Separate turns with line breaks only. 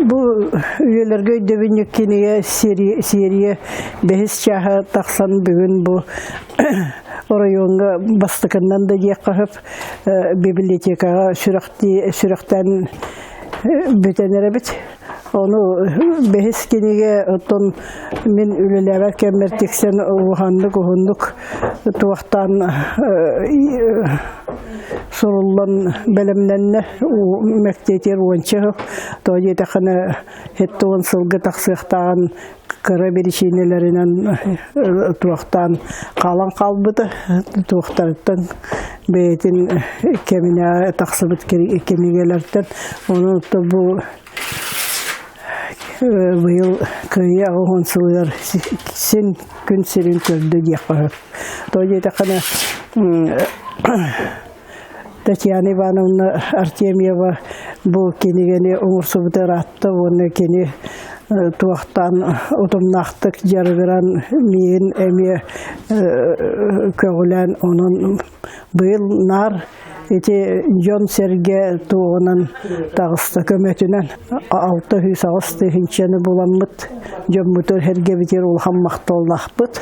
Бу үйэлэргэ өйдөбүнньүк кинигэ серия бэһис чааһа тахсан бүгүн бу оройуоҥҥа бастакыннан да диэххэ сөп библиотекаҕа сүрэхтээн бүтэн эрэбит. Ону бэһис кинигэ оттон мин үлэлээбэт кэммэр тиксэн улаханнык уһуннук туохтаан суруллан бэлэмнэннэ мэктиэтигэр уонча сыл тоҕо диэтэххинэ 70 сылга тахсыахтааҕын кыра биричиинэлэринэн туохтаан хаалан хаалбыта туохтарыттан бэйэтин кэминэ тахсыбыт кинигэлэртэн онон бу быйыл Кыайыы 80 сылыгар син күн сирин көрдө диэххэ сөп. Тоҕо диэтэххинэ Татьяна Ивановна Артемьева бу кинигэни оҥорсубута ыраатта уонна кини туохтаан утумнаахтык дьарыгыран миигин эмиэ көҕүлээн онон быйыл наар ити дьон-сэргэ туоҕунан таҕыста көмөтүнэн 608 тыһыынчаны буламмыт дьоммутугар сэргэбитигэр улахан махталлаахпыт.